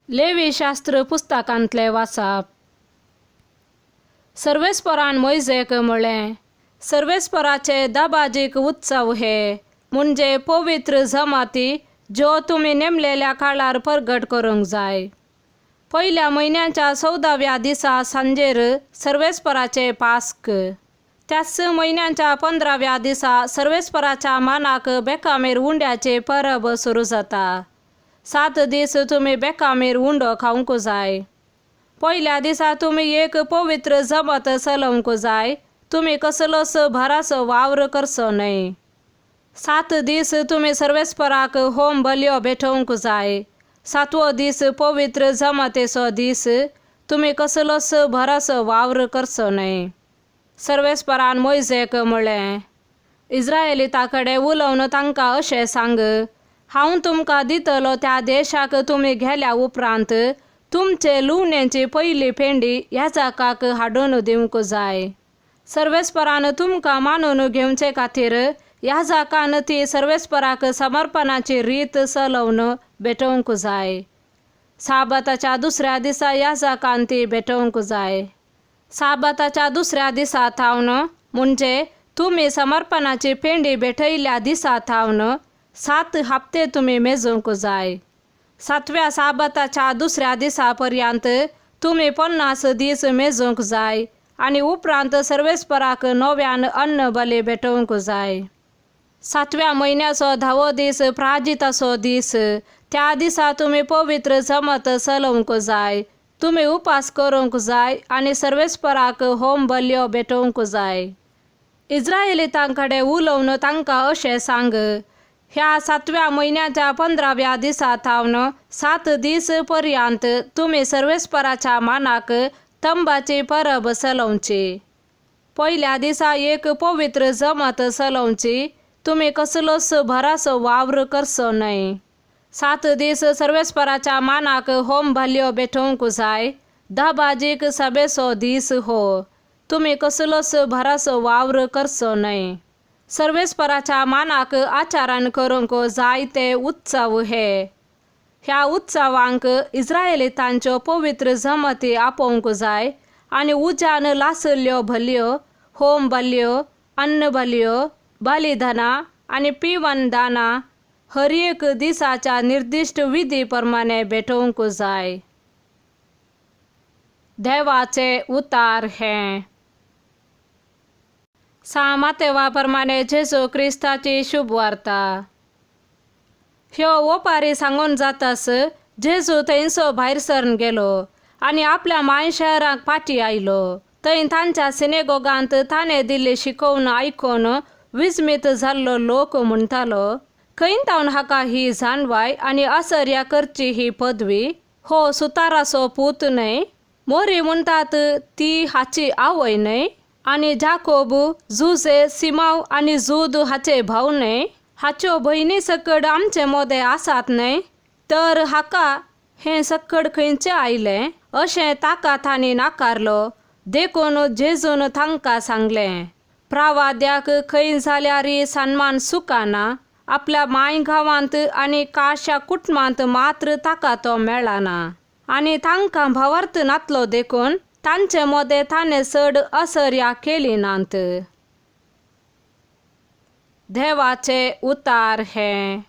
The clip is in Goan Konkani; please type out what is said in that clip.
लेवीशास्त्र पुस्तकांतलें वाचप. सर्वेस्परान मोयजेक म्हळें, सर्वेस्पराचे दबाजीक उत्सव हे, म्हणजे पवित्र जमाती ज्यो तुमी नेमलेल्या काळार परगट करूंक जाय. पयल्या म्हयन्याच्या 14व्या दिसा सांजेर सर्वेस्पराचे पास्क. त्याच म्हयन्याच्या 15व्या दिसा सर्वेस्पराच्या मानाक बेकामेर उंड्याचे परब सुरू जाता. 7 दीस तुमी बेकामेर उंडो खावंक जाय. पयल्या दिसा तुमी एक पवित्र जमत चलोवंक जाय. तुमी कसलोच भाराचो वावर करचो न्हय. 7 दीस तुमी सर्वेस्पराक होम बलयो भेटोवंक जाय. 7वो दीस पवित्र जमतेचो दीस. तुमी कसलोच भाराचो वावर करचो न्हय. सर्वेस्परान मोयजेक म्हळें, इस्रायलिता कडेन उलोवन तांकां अशें सांग, हांव तुमकां दितलो त्या देशाक तुमी गेल्या उपरांत तुमचे लुवणेची पयली पेंडी याजकाक हाडून दिवंक जाय. सर्वेस्परान तुमकां मानून घेवचे खातीर याजकान ती सर्वेस्पराक समर्पणाची रीत चलोवन भेटोवंक जाय. साबाताच्या दुसऱ्या दिसा याजकान ती भेटोवंक जाय. साबाताच्या दुसऱ्या दिसा थावन म्हणजे तुमी समर्पणाची पेंडी भेटयल्या दिसा थावन 7 हप्ते तुमी मेजूंक जाय. 7व्या साबाताच्या दुसऱ्या दिसा पर्यंत तुमी 50 दीस मेजूंक जाय आनी उपरांत सर्वेस्पराक नव्यान अन्न बली भेटोवंक जाय. 7व्या म्हयन्याचो 10वो दीस प्राजिताचो दीस. त्या दिसा तुमी पवित्र जमत चलोवंक जाय. तुमी उपास करूंक जाय आनी सर्वेस्पराक होम बलयो भेटोवंक जाय. इस्रायलितां कडेन उलोवन तांकां अशें सांग, ह्या 7व्या म्हयन्याच्या 15व्या दिसा थावन 7 दीस पर्यंत तुमी सर्वेस्पराच्या मानाक तंबाची परब चलोवची. पयल्या दिसा एक पवित्र जमत चलोवची. तुमी कसलोच भाराचो वावर करचो न्हय. 7 दीस सर्वेस्पराच्या मानाक होम बलयो भेटोवंक जाय. दबाजीक सभेचो दीस हो. तुमी कसलोच भाराचो वावर करचो न्हय. सर्वेस्पराच्या मानाक आचरण करूंक जाय ते उत्सव हे. ह्या उत्सवांक इस्रायलितांच्यो पवित्र जमती आपोवंक जाय आनी उज्यान लासल्ल्यो बलयो, होम बलयो, अन्न बलयो, बलिदानां आनी पिवनदानां हर एक दिसाच्या निर्दिश्ट विधी प्रमाणे भेटोवंक जाय. देवाचे उतार हें. सा मातेवा प्रमाणे जेजू क्रिस्ताची शुभवार्ता. ह्यो ओपारी सांगून जातास जेजू थंयसो भायर सरन गेलो आनी आपल्या माय शहराक फाटी आयलो. थंय तांच्या सिनेगोगांत ताणें दिल्ली शिकोवन आयकून विस्मीत जाल्लो लोक म्हणटालो, खंय तावन हाका ही जाणवाय आनी आसर्या करची ही पदवी? हो सुताराचो पूत न्हय? मोरी म्हणटात ती हाची आवय न्हय? आनी जाकोब, जुजे, सिमाव आनी जूद हाचे भाव न्हय? हाच्यो भयणी सकड आमचे मोदे आसात न्हय? तर हाका हें सकड खंयचें आयलें? अशें ताका तांणी नाकारलो. देखून जेजून तांकां सांगलें, प्रावाद्याक खंय जाल्यार सन्मान सुकाना. आपल्या माय गांवांत आनी काश्या कुटुंबांत मात्र ताका तो मेळना आनी तांकां भावार्थ नातलो देखून तांचे मदें ताणें चड असर्या केली नात. देवाचे उतार हें.